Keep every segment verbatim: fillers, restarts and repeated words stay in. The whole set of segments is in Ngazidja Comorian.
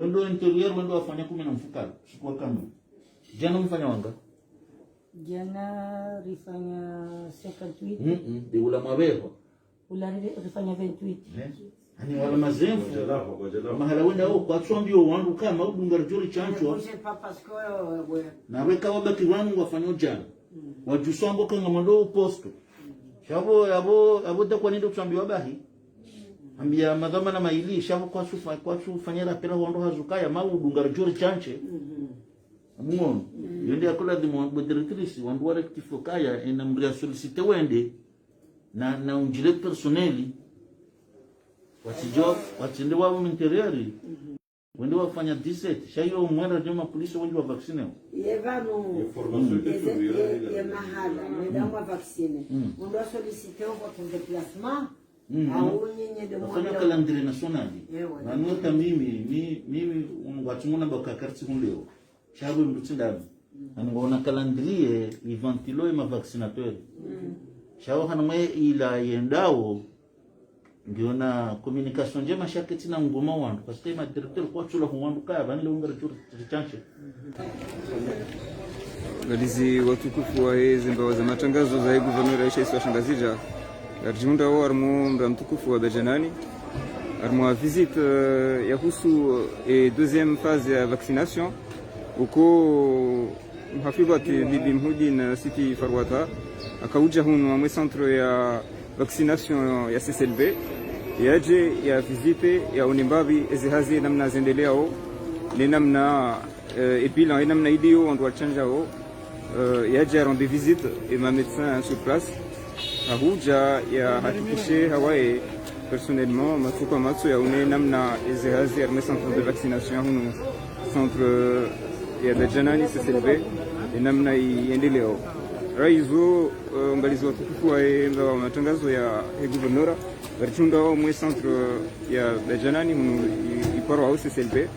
Wendo intérieur, wendo wafanya kume na mfukare, usiku wa kamwe. Djana mfanya wanga? Djana rifanya cinquante-huit. Mm-mm, de ula mwabeho. Ula ri-, rifanya vingt-huit. Eh? Ani wala mazemfu. Mahala wenda wo, kwatsu ambiwa wandru kama udunga ridjo rishantsha. Ne, c'est pas parce que, euh, ouais. Na weka wabaki wanu wafanya djana. Mm. Wadjusa wambo kanga mwando uposto. Mm. Sha pvo, yapvo, yapvo dakwa nende kutsu ambiwa bahi. Ambiya madhwamana mayili, sha pvo kwatsu fa-, kwatsu fanya rapela wandru hazu kaya, ma udunga ridjo rishantsha. Mm-hmm. Mwono. Mm. Yo nde yakola dhimwa bo directrice, wandru wa rectifier kaya, ena mdru ya solliciter wende. Na, na undjile personnel. Watsidjo, watsinde wa intérieur. Mhm. Wende wafanya dix-sept. Sha yo mwera djo mapolisi wendji wa vacciner. Ye pvanu. Ye formation. Eze, ye, ye mahala. Mwenda mwa vacciner. Mm. Mwendo wa solliciter votre déplacement. Mm. Au nyinyi nde wafanya mwenda calendrier national. Ewe. Pvanu hata mimi, mi, mimi, um, watsimona baka kartsi kundeo. Sha pvo mdru tsi ndami. Mm. Ani ngona calendrier, iventilo ye ma vaccinateur. Mm. Sha wo hana mwe ila yendawo, ngiona communication ndjema sha ketsina ngoma wandru. Parce que ma directeur kwatsu la hu wandru kaya, pvani le unga ridjo rishantsha. Ngalizi watukufu wa eze mbawa za matrangazo za ye gouverneur ya isiwa sha Ngazidja. Ngaridjihundrao harimwa omdji mtukufu wa Bedjanani. Harimwa visite, euh, yahusu, euh, deuxième phase ya vaccination. Uko muhafidhwati Bibi Mhudin Siti Farwata, haka udja hunu hamwe centre ya vaccination ya C C L B, yadje ya visite, yaone mbapvi eze hazi namna zendeleao, ne namna, eh, e bilan, e namna iliyo wandru watshantshawo, eh, yadje ya rendre visite e ma médecins sur place. Hahudja yahakikishe hawaye personnellement, matso kwa matso, yaone namna eze hazi harimwa centre de vaccination hunu centre ya Bedjanani C C L B, e namna yendeleao. Raizo, eh, ngalizo watukufu wa ye mbawa matrangazo ya he gouverneur, ngaridjihundrao mwe centre ya Bedjanani hunu i-, iparwao C C L B,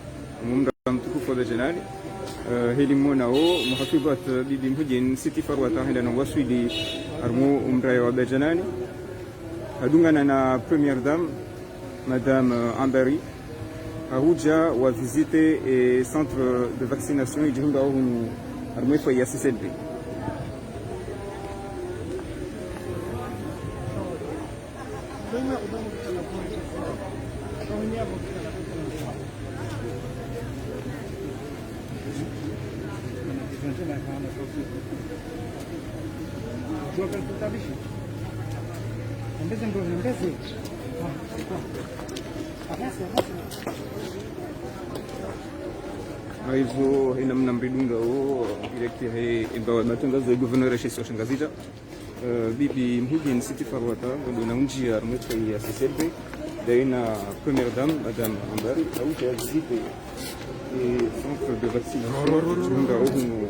omdji mtukufu wa Bedjanani. Eh, heli mwonao, muhafidhwati Bibi Mhudin Siti Farwata, henda no waswili harimwa omdji wa Bedjanani. Hadungana na première dame, Madame, euh, Ambari, hahudja wa visite e centre de vaccination idjihundrao hunu harimwa e foyer ya C C L B. Haizo, he namna mridungao direct he mbawa matrangazo ya gouverneur ya isiwa sha Ngazidja. Eh, Bibi Mhudin Siti Farwata, ngondo na undjia harimwa e foyer ya C C L B, ndaye na première dame, Madame Ambari, hahudja ya visite e centre de vaccination, idjihundrao hunu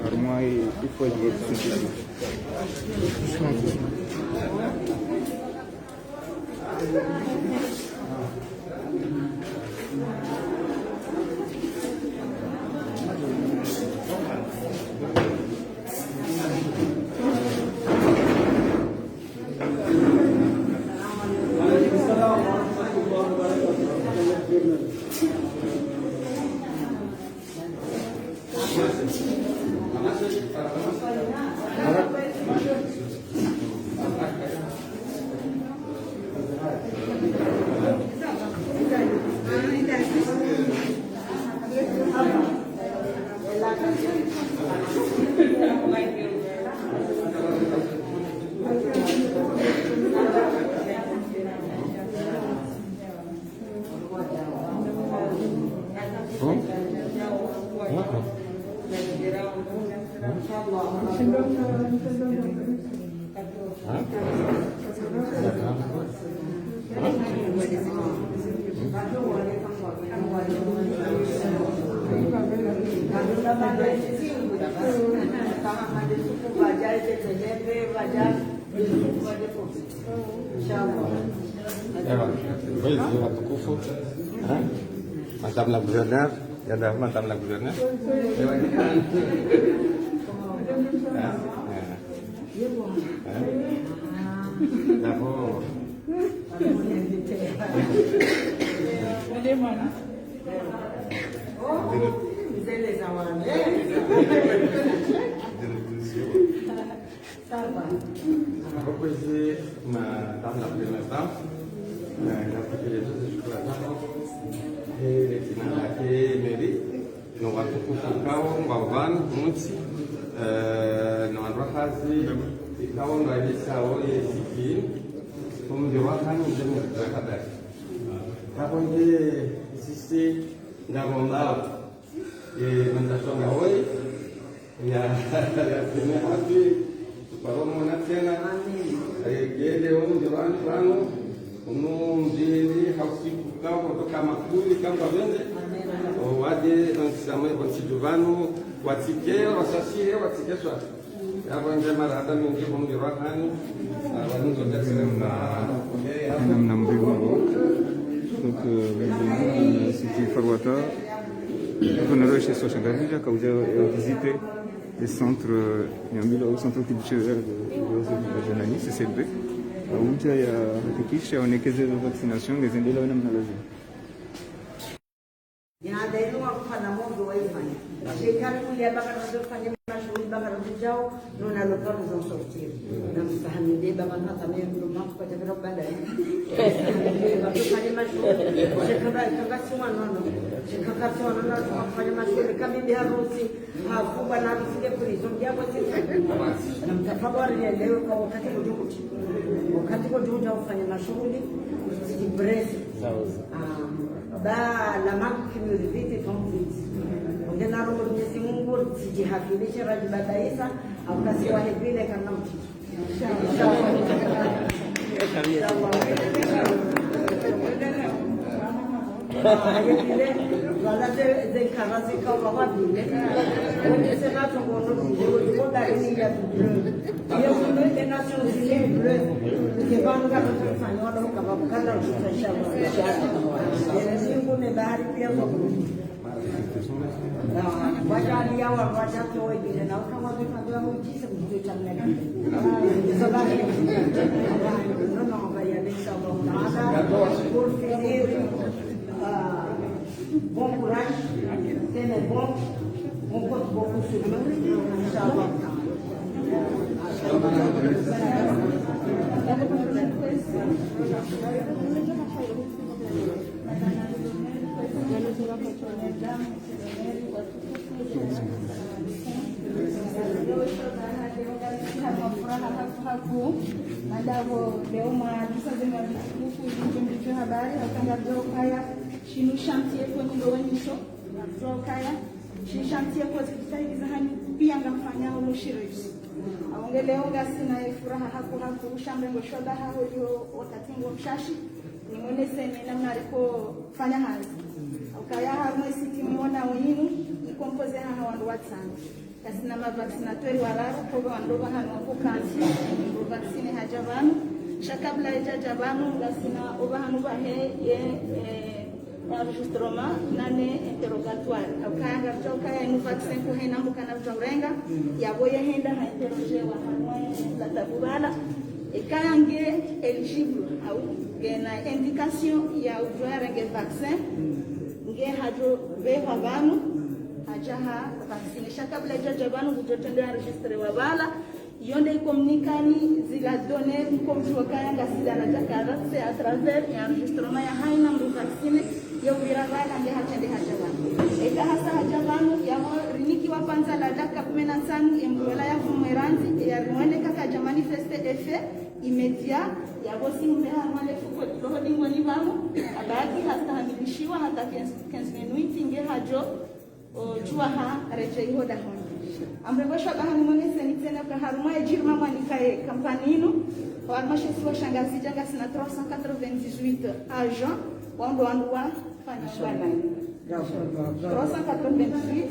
harimwa e foyer ya C C L B. Ewa, kwezi watukufu. Eh? Madame la gouverneur, yanda Madame la gouverneur. Ewa. Eh? Eh? D'abord. Madame. Oh, mzee les awards. Ça va. Akwezi, madame la présidente, eh, nafikiri zontsi shukrani zangu. Eh, dzina lake Mary, no watukufu ikao ngwao pvanu, mutsi, eh, no wandru wa hazi, ikao ndo walisao ye siki, kumdjiro wa hanyu, mdjiro wa habari. Kakonde, sisi, ngarombao. Eh, manda songa hoi. Ya, ya, sina hafi. Tuparo mwana tsena. Amen. Eh, gele omdjiro wanu pvanu. Unu mdjini hausiku kao, kutoka makuli, kamba wende. Amen. O wade, onsisamwe, onsidjuvanu, watsike, wasasihe, watsike swa. Yapvo nge marahaba mendji kumdjiro wa hanyu. Namna mbivu. Donc, euh, euh, siti Farwata, gouverneur wa shisiwa sha Ngazidja, kaudja, euh, visiter le centre, euh, ya mbilo au centre culturel de, de, de, de Janani, C C L B. Audja ya hakikisha onekeze vaccination, ngezendela namna lazima. Yaani, inu wakufanya mwandzo waifanya. Shekari kulia baka nazo fanya mashuhuli baka nazo djao, nona loparo zon sortir. Na msahamide baba na tame ndo maku kwa jabira ubanda. Baka fanya mashuhuli. Shekaba, kaba siwa nono. Shekaka siwa nono, fanya mashuhuli. Kabi biharusi. Hafu bwana harusi ke prison, ya kwa sisi. Na mtafakari ya leo kwa wakati kujukuti. Wakati kujukuti ufanya mashuhuli, usijipresse. Ah, ba la manque qui me revite, tant vite. Ungena roho Mwenyezi Mungu, usijihafilishe, radhi badaisa, au kasi wa hepile kana mtiti. Inshallah. Inshallah. Voilà, c'est, c'est un carré, c'est comme on va dire. On dit, c'est là qu'on va nous dire, on va dire, il y a du bleu. Il y a du bleu, les Nations Unies, bleu. C'est pas nous qui avons fait ça, nous, on va pas faire ça, Inch'Allah. Et nous, on est barré, puis on va Waja aliya wa waja towe bile na uka wa bika wa mujise mujise tamne. Non, non, on va y aller, Inch'Allah. Pour finir, euh, bon courage, tenez bon, on compte beaucoup sur vous, Inch'Allah. Furaha haku haku, madavo leo mwa disa zema vitukufu, vintu mbitwe habari, hakanga djo kaya, shinu shantiye kwenye ndo wenyesho, djo kaya, shinu shantiye kwa zikitahidiza hanyu, pia ngamfanya ulo shirezi. Aonge leo ngasina ye furaha haku haku, shambe ngo shoda haho yo wakati ngo mshashi, nimwonese ne namna riko fanya hazi. Ukaya harumwa siti mwona winu, ikompoze haha wandru watsanu. Kasina ma vaccinateur wararu, koba wandru bahanu wako kansi, ndo vaccine haja vanu. Sha kabla ija ja vanu, kasina oba hanu bahe ye, eh, enregistrement, nane interrogatoire. Ukaya ngarjo ukaya inu vaccine kuhena mukana mjo mrenga, yabo ye henda ha interroger wa hanu wa la tabubala. Eka nge éligible, au ngena indication ya ujo yarenge vaccin, nge hajo vehwa vanu, haja ha vaccine. Sha kabla ija ja vanu, kujo tende enregistrer wa vala, yonde ikomnikani zila données, mkomjua kaya ngasila na jakara, c'est à travers ya enregistrement ya haina mdru vaccine, yo vira vala nge hatende haja vanu. Eka hasa haja vanu, yamo riniki wa panza la daka kume na ntsanu, ye mdru wala ya fumwe randzi, ya riwone kaka ja manifeste effet immédiat, yabo si mbe harumwa le fuko, loho dingoni vamo, abaki hastahamilishiwa hata quinze, quinze minutes, nge hajo, o, jua ha, reje iho dahoni. Amrengosha bahani mwonese ni tsena ka harumwa ejirma mwanikaye kampani inu, harumwa shisiwa sha Ngazidja ngasina trois cent quatre-vingt-dix-huit agents, wandru wandru wa trois cent quatre-vingt-dix-huit.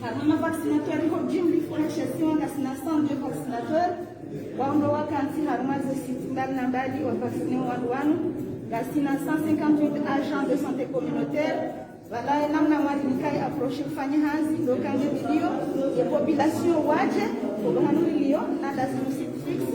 Harumwa ma vaccinateur ho jimlifu ha shisiwa ngasina cent deux vaccinateur. Wandru wakantsi harumwa ze site mbali na mbali wa vacciner wandru wanu. Ngasina cent cinquante-huit agents de santé communautaire. Vala namna mwanikaye approche kufanya hazi, ndo kange video, ye population waje, oba hanu iliyo, na lazima site fixe.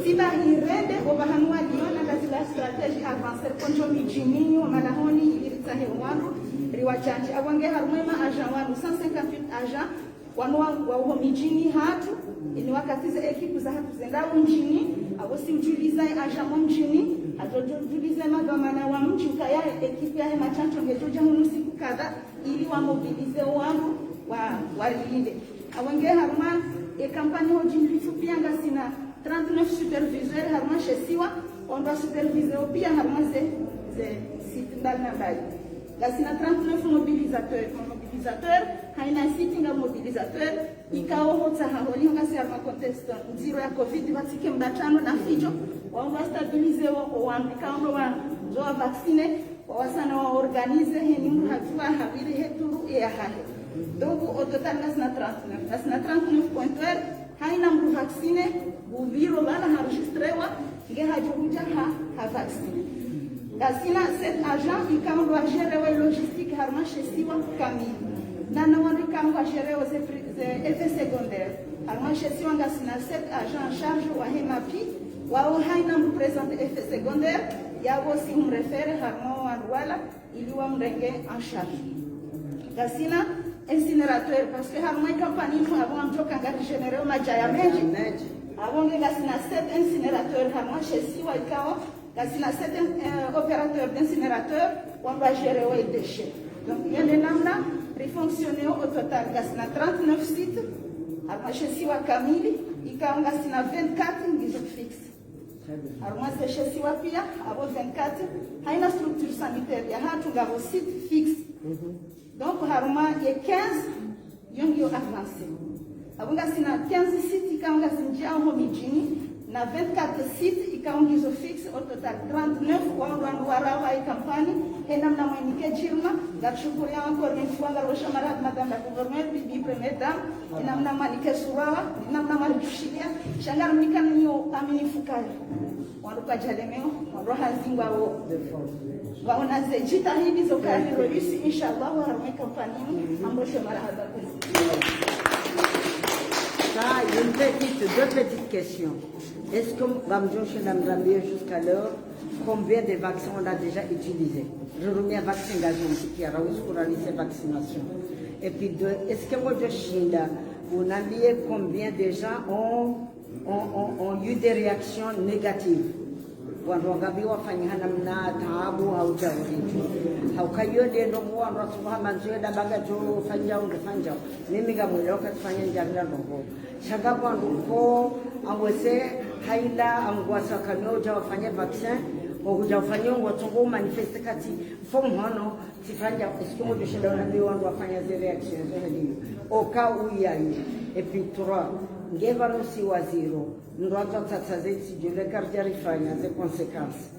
Siba hirende, oba hanu waliyo, na lazima stratégie avancer, konjo mijini, wa malahoni, ili ritsahe wandru. Riwashanji, apvo nge harumwa ema agent wanu, cent cinquante-huit agent, wanu wa, wa uho midjini hatru, ini wakati ze ekipu zahatru zendao mdjini, apvo si udjuliza e agent mo mdjini, hadjo udjuliza e madhwamana wa mdji ukaya ekipu yahe mashantsho ngedjo dja hunu siku kadha, ili wa mobilize wanu wa, wa rilinde. Apvo nge harumwa e kampani ho djimlifu pia ngasina trente-neuf superviseurs harumwa she isiwa, wandru wa superviser wo pia harumwa ze, ze site mbali na mbali. Ngasina trente-neuf mobilisateurs, mobilisateurs, haina site nga mobilisateur, ikao hotsaha holiho ngasi harumwa contexte ndziro ya covid, pvatsike mbatsano na fidjo, wandru wa stabiliser wo, wo wandru ikao ndo wa, ndo wa vacciner, wawasana wa organiser, heni mdru hadjuwa hapvire he tour yahahe. Donc, au total, ngasina trente-neuf. Ngasina trente-neuf pointeurs, haina mdru vacciner, ngupviro pvala ha enregistrewa, nge hadjo hudja ha, ha vacciner. Ngasina sept agents, ikao ndo wa gérer wo logistique, harumwa she isiwa kamili. Na, na wandru ikao ndo wa gérer wo ze pri-, ze effets secondaires. Harumwa she isiwa ngasina sept agents en charge wahe mapi, wao haina mdru présenter effet secondaire, yapvo si humréférer harumwa wandru wala, ili wa mrenge en charge. Ngasina incinérateur, parce que harumwa e kampani inu apvo ngamdjoka ngari générer wo madjaya mendji. Apvo nge ngasina sept incinérateurs harumwa she isiwa ikao, ngasina sept, euh, opérateurs d'incinérateur, wandru wa gérer wo e déchets. Donc, yende namna ri fonctionner wo au total, ngasina trente-neuf sites, harumwa she isiwa kamili, ikao ngasina vingt-quatre ngizo fixes. Harumwa ze she isiwa pia, apvo vingt-quatre, haina structure sanitaire yahatru ngapvo site fixe. Donc, harumwa ye quinze, yo ngiyo avancée. Apvo ngasina quinze sites ikao ngazindjiao ho midjini, na vingt-quatre sites ikao ngizo fixes, au total trente-neuf, wao ndo wandru warawa e kampani, he namna mwanike djirma, ngarishukuriao encore une fois, ngariwasha marahaba madame la gouverneur, bibi première dame, he namna mwanike surawa, he namna mwaridjushilia, sha ngarimnikaniyo aminifu kaya. Wandru kwadjalemeo, wandru hazi ngwao. Waona ze djitihadi zo kari réussi, inshallah, harumwa e kampani, ngamrosho marahaba kuu. Ça, une petite, deux petites questions. Est-ce que, ngamdjoshinda mrambiye jusqu'à l'heure, combien de vaccins on a déjà utilisé? Rirumia vaccin ngazi msikia, rawisi kuralise vaccination. Et puis deux, est-ce que ngodjoshinda unambiye combien de gens ont ont, ont, ont eu des réactions négatives? Wandru wangapi wafanya ha namna taabu hau djauri. Hauka iyo nde ndrongoo wandru wasubuha manzo ye dabaga djo fanya ndo fanya. Mimi ngamwelewa katsifanya ndjamila ndrongoo. Sha ngapvo wandru ko, awese, haila, angwasa kamwe udja wafanye vaccin, wa udja wafanye ngwatsongo manifeste kati, fo mhono, tsifanya, est-ce que ngodjoshinda unambiye wandru wafanya ze réactions zo haliyo? Au cas où il y a eu. Et puis trois, nge pvanu si waziro, ndo wandru watsatsa ze tsi djule karidja rifanya ze conséquences.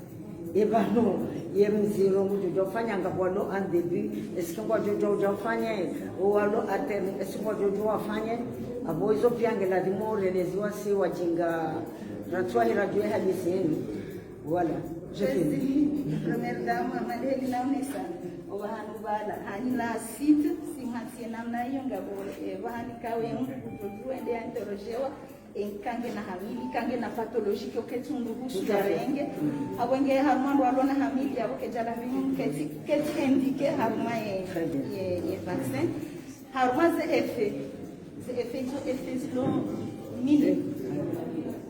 E pvanu, ye mziro ngudjo dja ufanya ngapvo walo en début, est-ce que ngwadjo dja ufanye, o walo à terme, est-ce que ngwadjo dja wafanye? Apvo izo pia nge lazimu ureleziwa si wadjinga, ratswa hira djue hadisi yenu. Voilà, je finis. Première dame, Madeleine Naonesa, opvahanu pvala, haina site, si mhatsi ye namna iyo ngapvo, eh, pvahanu kawe mdru kutodjuwa ende ya interrogewa, eh, kange na hamili, kange na pathologie, kyo ketsu mdru husu ya renge. Apvo nge harumwa ndo walo na hamili, apvo kedjala vinyu, ketsi, ketsi indiqué harumwa ye, ye, ye vaccin. Harumwa ze effets, ze effets zo, effets zilo minime.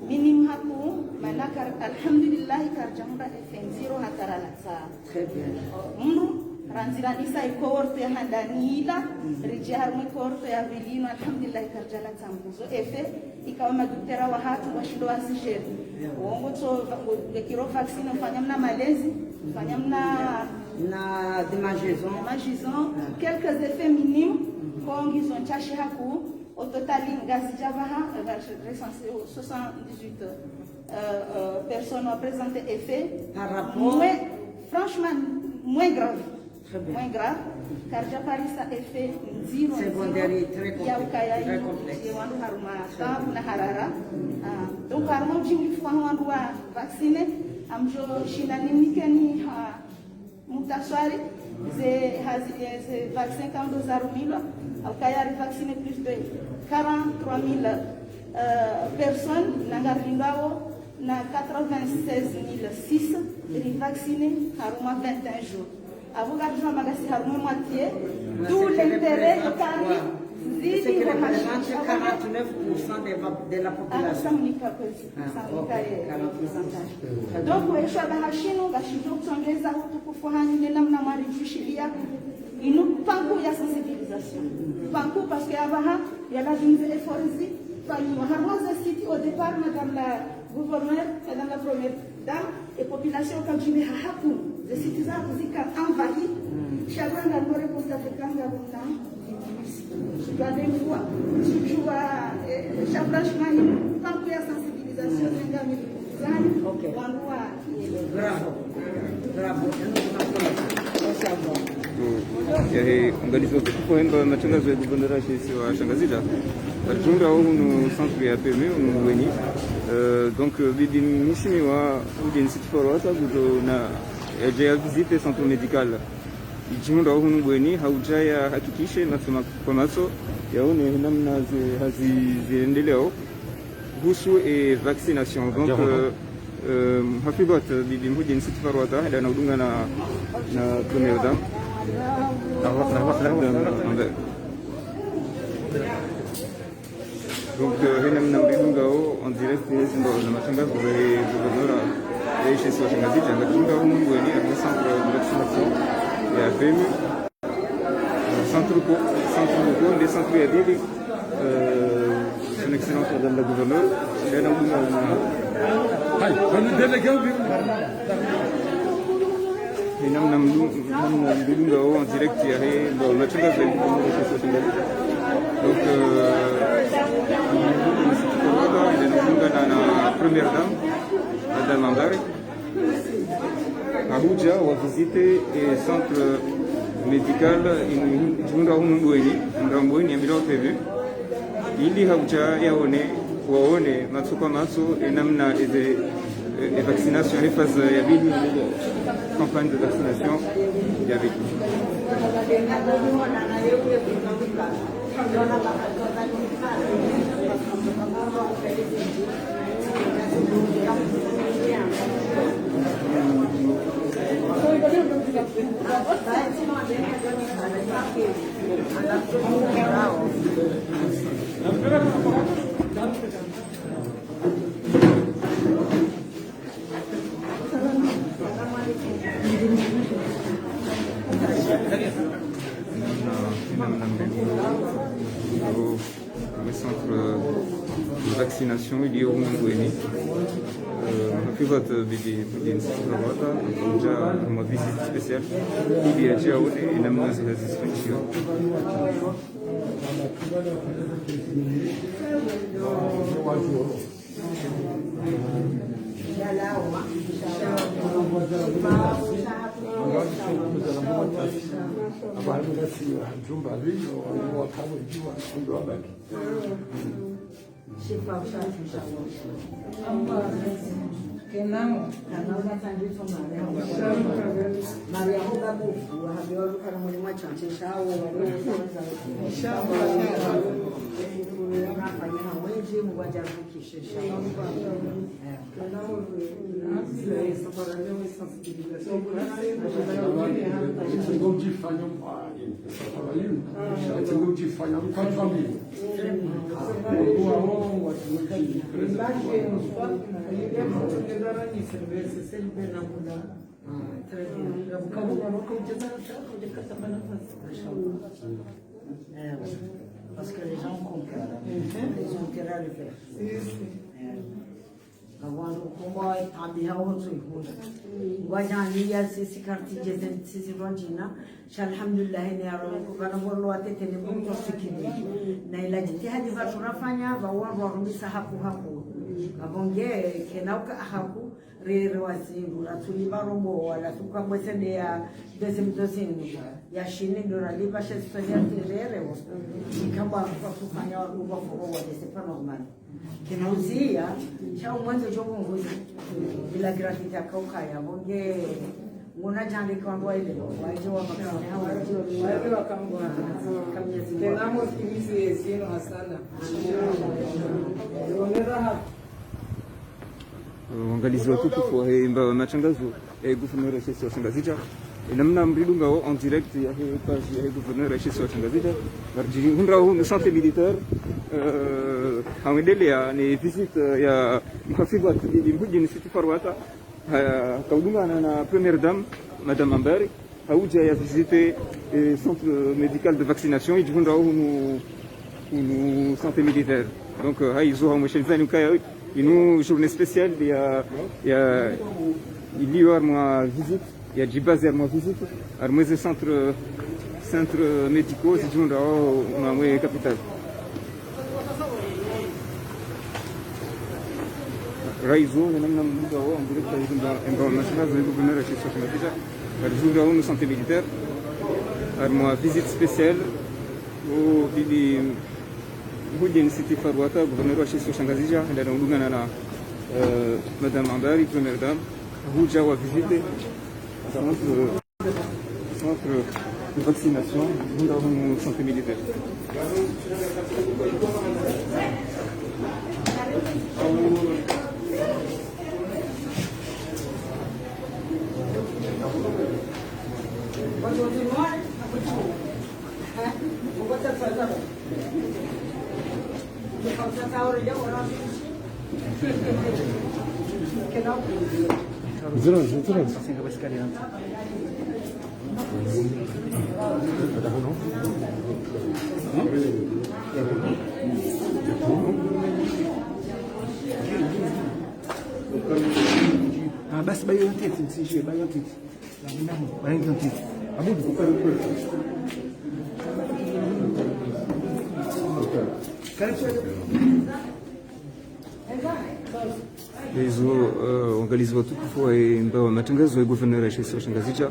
Minime hakuu, mana kar-, alhamdulillah, karidjahundra effet ndziro hata ralatsa. Très bien. Mdru, randziranisa i cohorte ya handani ila, ridje harumwa i cohorte ya pvili inu, alhamdulillah, karidjalatsa mdru. Zo effets, ikao madoktera wahatru washindo wazigérer. Wongo tso, nge kiro vaccin, ufanya mna malaise, ufanya mna na démangeaison. Démangeaison, quelques effets minimes, ko ngizo ntsashi hakuu, au total, ngazidja pvaha, euh, recensé soixante-dix-huit, euh, euh, personnes ont présenté effet. Par rapport moins, franchement, moins grave. Très bien. Moins grave, karidja parisa effet ndziro, secondaire ndziro, très complexe, ya ukaya très inu, complexe. Ye wandru harumwa taabu na harara. Ah, donc, harumwa udjimlifu wa wandru wa vacciner, ngamdjoshinda nimnikeni ha, mutaswari, ze, hazi, eh, ze vaccin ikao ndo zarumilwa, hauka yari vacciner plus de quarante-trois mille, euh, personnes, na ngarilindao na quatre-vingt-seize mille six, ri vacciner harumwa vingt et un jours. Avo ngapvo magasi harumwa moitié, d'où l'intérêt, le quarante, zidi quarante-neuf pour cent de la population. Ah, ça, on n'y peut pas. Ah, ok, quarante-neuf. Donc, esho apvaha shinu, ngashindro kutsongeza utukufu hanyu ne namna mwaridjushilia. Inu panku ya sensibilisation. Panku, parce que apvaha, il y a la mise effort ici. Enfin, harumwa ze sites au départ, Madame la Gouverneur, Madame la Première Dame, et population, quand je vais à Hakou, les sites zika envahis, chaque fois, on a une réponse africaine, on a une. Tu dois des fois, tu, tu vois, euh, chaque franchement, il faut pas que la sensibilisation, c'est un gars, mais, ok. Bravo. Bravo. Yahe, angalizo tukufu hemba matangazo ya guvernera she isiwa Shangazidja. Ridjihundra hunu centre ya P M U, hunu Mbweni. Euh, donc, euh, bibi mheshimiwa, uje nisi tifarwata, kuto na, yaje ya visite centre médical. Ridjihundra hunu Mbweni, hauja ya hakikishe, matso ma-, kwa matso, yaone namna ze, hazi ziendeleao. Kuhusu, eh, vaccination. Donc, euh, euh, hafidhwat, euh, bibi mhuje nisi tifarwata, hada na udunga na, na première dame. Madame Lambert. Donc, euh, hena mna mridungao en direct, hezi ndo na matangazo ya gouverneur, ya she isiwa Shangazidja, ngari dungao hunu Mbweni, harumwa centre de vaccination ya P M U. Centre ko, centre ko, nde centre ya pvili, euh, Son Excellence Madame la Gouverneur, nde na hudunga na. Hai, pvanu délégué ubi. Ni namna mdu-, namna mdunga o en direct yahe, ndo, na tsinga ze, donc, euh, nde na hudunga na, na première dame, Madame Lambert. Ahuja wa visite, eh, centre médical inu, inu hunu Mbweni, hunu Mbweni ya mila wa P M U. Ili hauja yaone, waone, matso kwa matso, e namna eze, e, e vaccination, e phase ya pvili, campagne de vaccination ya pvili. Le centre de vaccination, il est au Mbweni. Euh, on a fait votre, euh, bébé, bébé, on a fait ma visite spéciale. Il y a déjà, on est, il a mis la restriction. Parce que les gens ont compris. Ils ont intérêt à le faire. Ngapvo wandru kumba tabiha wontsi ihunda. Ngwadjaniya sisi karti djeze sisi rwandjina. Sha alhamdulillah, ne aro, kana moro wa tete ne moro sikini. Na ila djitihadi pvatsu rafanya, pvawo warumisa haku haku. Ngapvo nge, kena uka haku, re, re wazingu, ratsuli marobo, wala tsuka mwese nde ya, deuxième dose inu. Ya shini ndo ralipa she sitoria tirere wo. Ikamba kwa kufanya wa, kwa foro wa, c'est pas normal. Kena uziya, sha umwandzo djo kunguzi. Ila gratuite akaukaya, bonge, nguna djande kwa ndo ile, waje wa makasine hawa. Waje wa kangwa. Kamnyezi. Kena mo kimizi yezino hasana. Onera ha. Wangalizi watukufu wahe mba matangazo, eh, guvernera she isiwa Shangazidja. Enamna mridungao en direct yahe page yahe gouverneur yahe shisiwa sha Ngazidja. Ngaridjihundrao hunu santé militaire, euh, ha wendelea ne visite ya mhafidhwat Bibi Mhudjini Siti Farwata, ha, kaudungana na première dame, Madame Ambari, haudja ya visite, eh, centre médical de vaccination, idjihundrao hunu, hunu santé militaire. Donc, euh, hayizo hamweshelezani ukaya inu journée spéciale ya, ya, iliyo harumwa visite, ya djibaze harumwa visite, harumwa ze centre, centre médicaux, zidjihundrao hunu harumwa capitale. Hayizo, enamna mridungao en direct yahe matangazo yahe gouverneur yahe shisiwa sha Ngazidja. Ngaridjihundrao hunu santé militaire, harumwa visite spéciale, o Bibi Mhudjini Siti Farwata, gouverneur yahe shisiwa sha Ngazidja, hende na udungana na, euh, Madame Ambari, première dame, hudja wa visite. Centre de vaccination, hunu santé militaire. Ah, basi, bayo ntiti, msije, bayo ntiti. Bayo ntiti. Abudu. Karibu. Hayizo, euh, waangalizi watukufu wahe mbawa matangazo yahe gouverneur yahe shisiwa sha Ngazidja.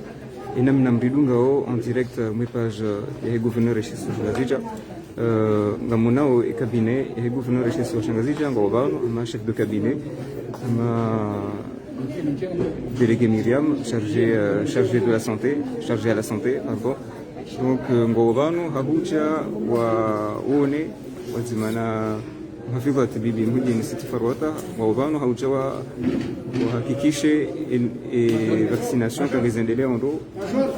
Enamna mridungao en direct, euh, mwe page, euh, yahe gouverneur yahe shisiwa sha Ngazidja. Euh, ngamonao e cabinet yahe gouverneur yahe shisiwa sha Ngazidja, ngwao pvanu, hama chef de cabinet, hama délégué Myriam, chargé, euh, chargé de la santé, chargé à la santé, pardon. Donc, euh, ngwao pvanu, hahudja waone, wadzima na mhafidhwat Bibi Mhudjini Siti Farwata, ngwao pvanu, hahudja wa, wahakikishe e, e vaccination kangezendeleao ndro,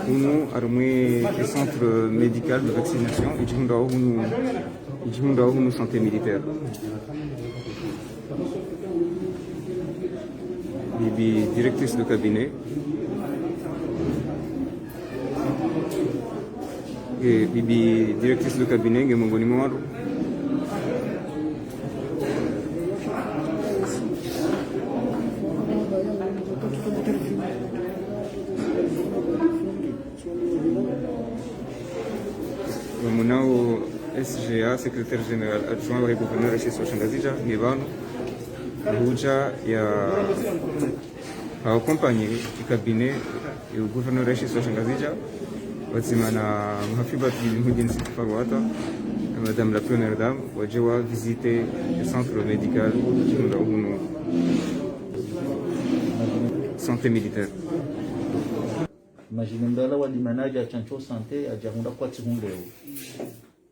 hunu harumwa e centre médical de vaccination, idjihundrao hunu, idjihundrao hunu santé militaire. Bibi directrice de cabinet. E, Bibi directrice de cabinet nge mongoni mwa wandru. Ngamonao S G A, secrétaire général adjoint wahe gouverneur yahe shisiwa sha Ngazidja, nge pvanu, hudja ya accompagner e cabinet yahe gouverneur yahe shisiwa sha Ngazidja, pvadzima na mhafidhwat Bibi Mhudjini Siti Farwata, na Madame la Première Dame, wadje wa visite e centre médical, hunu, hunu santé militaire. Imagine mdru ala wadimana hadja hatsantso santé, hadja hundra kwatsi hundreo.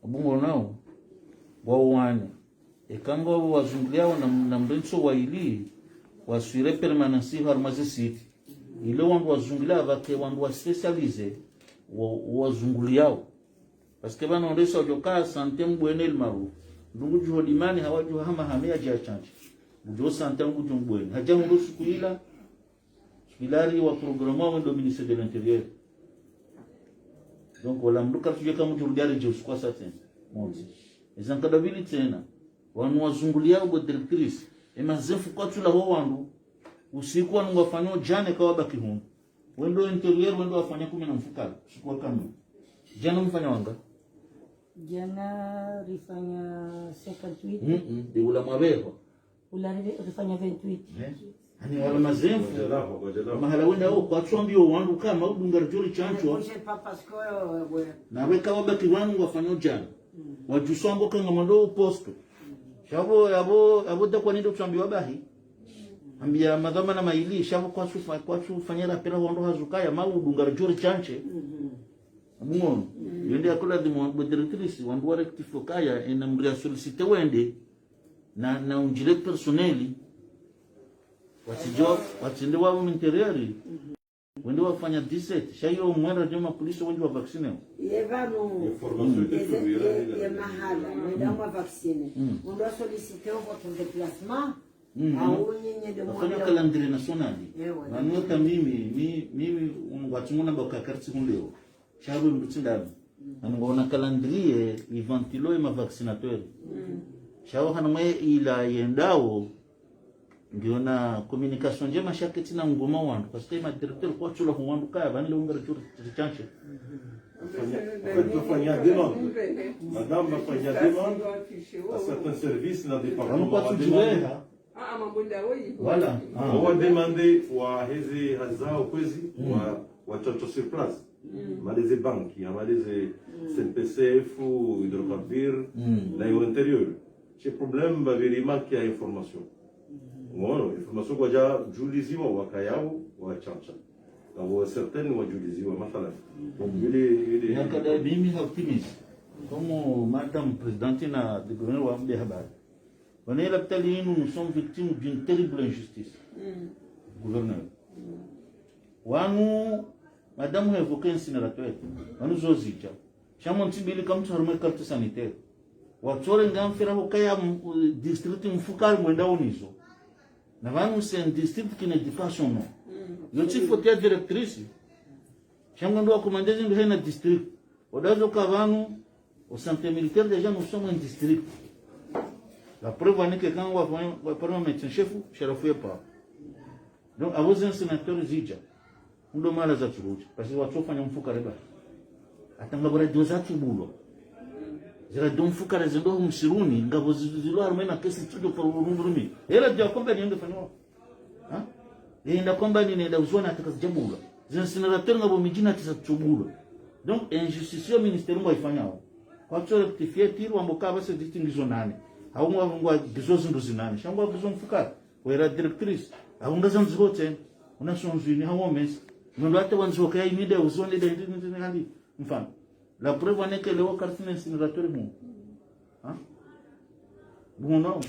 Abungo nao, wao wane. Eka ngwao wazunguliao na, na mrentso waili, waswire permanence harumwa ze site. Ile wandru wazungulia pvake wandru wa spécialisé, wa, wazunguliao. Parce que pvanu ndesa udjoka santé mbwene ili maru. Ndungu djuho dimani hawadjuha hama hamia hadja hatsantsi. Udjo santé ngudjo mbwene. Hadja hundro suku ila, suku ila hari wa programme wa wendo ministère de l'Intérieur. Donc, wala mdru katsudje kamudjo rudi hari dje usiku wa sa tsena. Mwontsi. Eza nkado mbili tsena. Wanu wazunguliao bo directrice. E mazefu kwatsula ho wandru. Usiku wanu ngwafanyao djana kawabaki hunu. Wendo intérieur, wendo wafanya kume na mfukare. Usiku wa kamili. Djana mfanya wanga? Djana rifanya cinquante-huit. Mm, mm. Nde ula mwabeho. Ula ri-, rifanya vingt-huit. Eh? Ani wala mazefu. Mahala wenda o, kwatsuambia o wandru kama udunga ridjo ritsantswa. Moi, j'ai pas parce que, euh, ouais. Na weka wabaki wanu wafanya djana. Mm. Wadjuso ambo kanga mwando o poste. Mm. Sha pvo, yapvo, yapvo dakwa nindo tsuambia wabahi. Ambia madhwamana maili, sha pvo kwatsufa-, kwatsufanya rapela wandru hazi ukaya, ma udunga ridjo ritsantswa. Mhm. Muono. Mm. Yo nde yakula dhimwa bo directrice, wandru wa rectifier kaya, ena mdru ya solliciter wende, na, na undjile personnel, watsidjo, watsinde wa intérieur. Mhm. Wende wafanya dix-sept. Sha iyo mwenda ndio mapolisi wendji wa vacciner. Ye pvanu. Information ite ye, ye, ye mahala. Mwenda mwa vacciner. Wende wa solliciter votre déplacement. Au nyinyi ndio wafanya calendrier national. Ewa. Pvanu hata mimi, mi, mimi, ngwatsunguna baka karti kundeo. Sha pvo mbuti ndami. Pvanu ngwaona calendrier, ivantilo ye ma vaccinateur. Sha wo hana mwe ila yendao, ngiona communication ndjema sha ketsina ngoma wandru. Parce que ma directeur kwatsula hu wandru kaya, pvanu leo ngari turi chanche. Fanya, fanya demande. Madame va fanya demande à certains services, na département va demander. Voilà. Wa demander wa heze hazi zao kwezi, wa, wa chancha sur place. Malize banki, ya malize C N P C F, hydrocarbures, na yo intérieur. She problème, ba vérima ki ya information. Ngono, information kwadja djuliziwa wakayao, wa chancha. Abo certaines wadjuliziwa, mathalan. Donc, vile, vile. Nakada mimi ha optimiste. Comme madame présidente na de gouverneur wa mbe habari. Wana ye lapitali yinu, nous sommes victimes d'une terrible injustice. Gouverneur. Wanu, madame ha évoqué incinérateur. Wanu zo zidja. Sha mwa ntsi mbili kamtsu harumwa carte sanitaire. Watsorenga mfira hukaya m-, district mfukare mwenda unizo. Na pvanu c'est un district qui n'éduque pas son nom. Yo tsi faute ya directrice. Sha mwa ndo wa commander zindru hena district. Odazo ka pvanu, au santé militaire déjà nous sommes un district. La preuve en est que quand on va, on va parler au médecin chef, Sharafu ye pa. Donc, abo ze incinérateur zidja. Ndo mahala zatsuluja. Parce que watsofanya mfukare ba. Hata ngapvo radio zatsubulwa. Ze radio mfukare zendo msiruni, ngapvo zi-, zilo harumwa na kesi tsujo kwa urumurumi. Ye radio ya compagnie yende fanywa. Ha? Yenda compagnie nenda uzwa na hata kazidjabulwa. Ze incinérateur ngapvo midjini hata zatsubulwa. Donc, injustice yo ministère ngwa ifanyao. Kwatso rectifier tir wambo ka pvase distinguizo nane. Hau ngwa, ngwa ngizo zindru zinane. Sha ngwa ngizo mfukare. Wera directrice. Hau ngaza ndziho tsena. Una sonzwini hau omesi. Nondo hata wandziho kaya inide uzwa nide, nide, nide, nide, hali. Mfano. La preuve en est que leo kartsina incinérateur mu. Hein? Bon, non.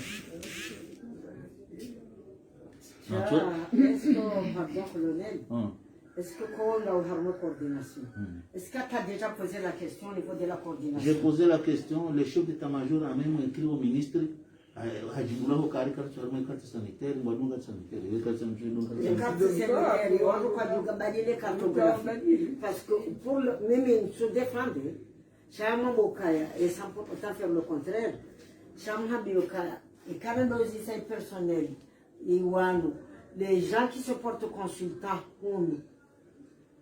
Est-ce que, pardon, colonel, est-ce que quand on a une coordination, est-ce que tu as déjà posé la question au niveau de la coordination? J'ai posé la question, le chef d'état-major a même écrit au ministre, euh, hadjibula ho kari carte, harumwa carte sanitaire, ngwa dunga carte sanitaire, ye carte sanitaire, dunga carte sanitaire. Les cartes sanitaires, on doit dunga bali les cartographies. Parce que pour le, même ils se défendent, sha mbo kaya, et sans pour autant faire le contraire, sha mhambi yo kaya, e kare ndo zisa e personnel, e wanu, les gens qui se portent consultants, hunu.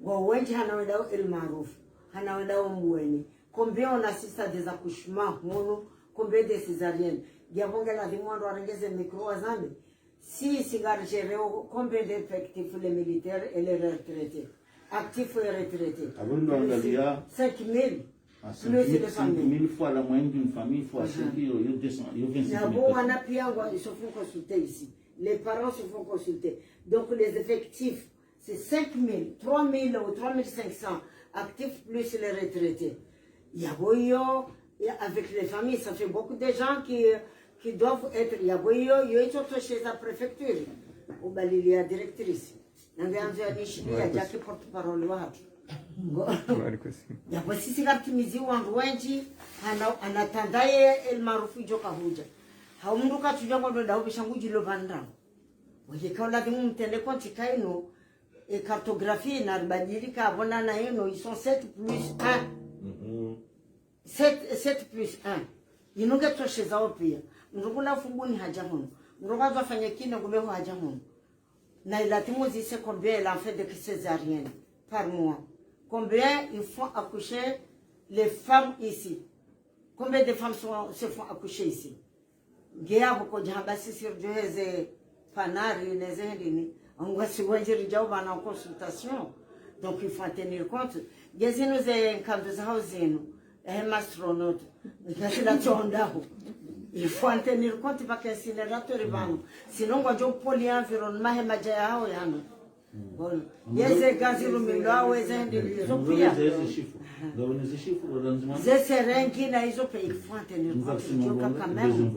Ngo wendji hana wendao El Maarouf, hana wendao Mbweni. Combien on assiste à des accouchements, hunu, combien de césariennes. Ngiapvo nge ladhimu wandru warenge ze micro wazambe. Si, si ngari gérer combien d'effectifs les militaires et les retraités, actifs et retraités? Abo ndo angalia. Cinq mille. Ah, plus les familles. Cinq mille fois la moyenne d'une famille fois cinq, yo, yo deux cents, yo vingt-cinq mille personnes. Nabo wana pia ngwa, ils se font consulter ici. Les parents se font consulter. Donc les effectifs, c'est cinq mille, trois mille ou trois mille cinq cents actifs plus les retraités. Yabo yo, et avec les familles, ça fait beaucoup de gens qui, qui doivent être, yabo yo, yo, ils sont chez la préfecture. Ou bali la directrice. Nange anzo ya nishili ya Jackie porte-parole wa hatu. Ngo. Yabo sisi kartimizi wandru wendji, hana, hana tandaye El Maarouf idjo kahudja. Hau mndru katsudja ngo ndo ndao bisha ngudjilo pvandra. Weye kaula ladhimu mtende konti kaino, e cartographie na ribadili ka abona na ino, ils sont sept plus un. Sept, sept plus un. Inu nge toshezao pia. Mndru kuna Fumbuni hadja hunu. Mndru kwa zafanya kine kuleho hadja hunu. Na iladhimu zise combien il en fait de césariennes par mois. Combien ils font accoucher les femmes ici. Combien de femmes sont, se font accoucher ici. Nge yapvo kodja hamba sisi ridjo heze panari neze hindrini. Ngwasi wendji ridjao pvanu en consultation. Donc il faut en tenir compte. Nge zinu ze nkando zahao zinu. Eh, ma astronautes. Nge zila tsondaho. Il faut en tenir compte paka incinérateur pvanu. Sinon ngwadjo polluer environnement he madja yahao yanu. Bon. Yeze gazi lumilwa weze ndi zo pia. Ze chiffres. Ze serengi na izo pia, il faut en tenir compte, quand même.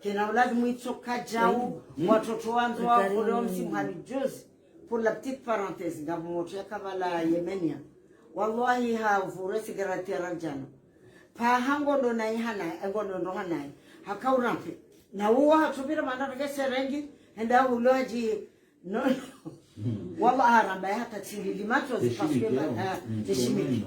Kena ulazimu itsoka djau, watoto wandzo wavule omsimu hali juzi. Pour la petite parenthèse, ngapvo motru yakapvala Yemenia. Wallahi, ha vure sigarati ya radjana. Pvaha ngondo nayi hanayi, ngondo ndo hanayi. Hakaurampe. Na uwo hatsupvira mana reke serengi, henda ulo hadji, no, no. Wallahi, haramba ya hata tsilili matsozi, parce que, ah, teshimike.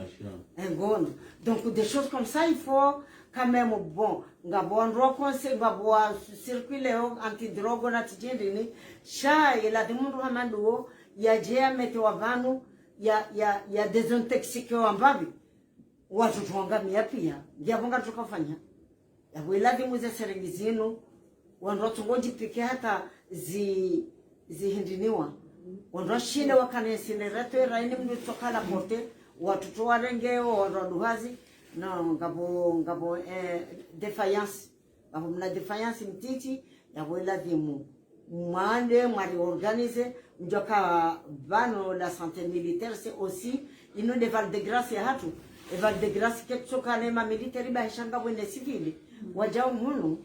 Eh, ngono. Donc, des choses comme ça, il faut quand même, bon, ngapvo wandru wa conseil, ngapvo wa circuler, anti-drogue na tsidjindrini, sha, ila de mundru hama nduwo, yadje yamete wa pvanu, ya, ya, ya désintoxiquer wa mbapvi, wandru ngwangamiya piya, ngiyapvo ngaridjo kafanya. Yapvo ilazimu ze serengi zinu, wandru watsungo djipike hata zi, zihindriniwa. Wandru washile wakane incinérateur, raini mndru tsoka la porte, wandru tsu warenge, wandru waduhazi, no, ngapvo, ngapvo, eh, défaillance. Ngapvo mna défaillance mtiti, yapvo ilazimu mwande, mwa réorganiser, mdjoka pvanu la santé militaire, c'est aussi, inu nde Val de Grâce yahatru. E Val de Grâce ketsoka ne ma militaire ibahisha ngapvo ne civil. Wadjao mhunu,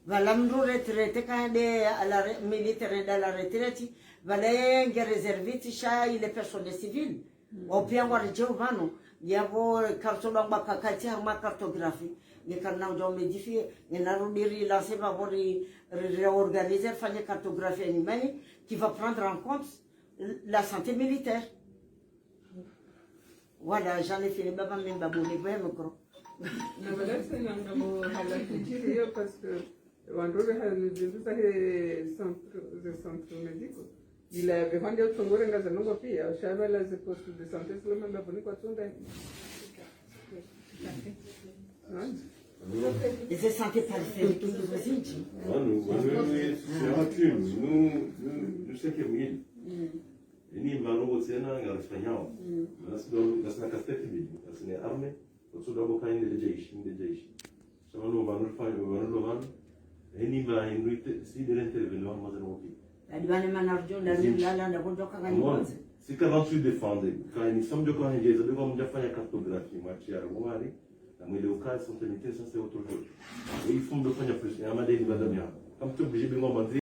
pvala mndru retraité kande à la re-, militaire nda la retraite, pvala ye nge réserviste sha ile personne civile. Opia ngwaredjeo pvanu, yapvo kartso dwa ngwa kakati harumwa cartographie, nge karina udja umodifier, nge narudi rilancer pvapvo ri, ri, réorganiser, rifanye cartographie ya nyumeni, qui va prendre en compte la santé militaire. Voilà, j'en ai fini, baba, mi baba, ni vwe micro. Na pvala tsena ngapvo hala fikiri iyo, parce que wandru pveha ni zindru zahe centre, ze centres médicaux. Ila pveha nde utsongore ngaza nongo piya, sha pvala ze postes de santé zilo mamba pvuni kwatsunda. Hein? Eze santé périphérique, ndro zindji. Wanu, wanu, wanu, c'est en nature. Nous, nous, nous, c'est que mille. Ini mbano tsena ngarifanyao. Nasi ndo, nasi na casquette mbili, nasi ne armée, otsu dabo ka inde jeshi, inde jeshi. Sha pvanu pvanu rifanya, pvanu lo pvanu. Ini mba hindru ite, si de intervenir, maza no pi. Adi bane mana rjo, nda lala, nda kodoka kani Mwana, konse. Si quarante-huit défendait, quand ils sont de quand ils ont déjà fait la cartographie, moi, tu as remarqué, la moelle au cas, santé militaire, ça c'est autre chose. Et ils font de faire plus, et à ma déni, madame, comme tu es obligé de demander,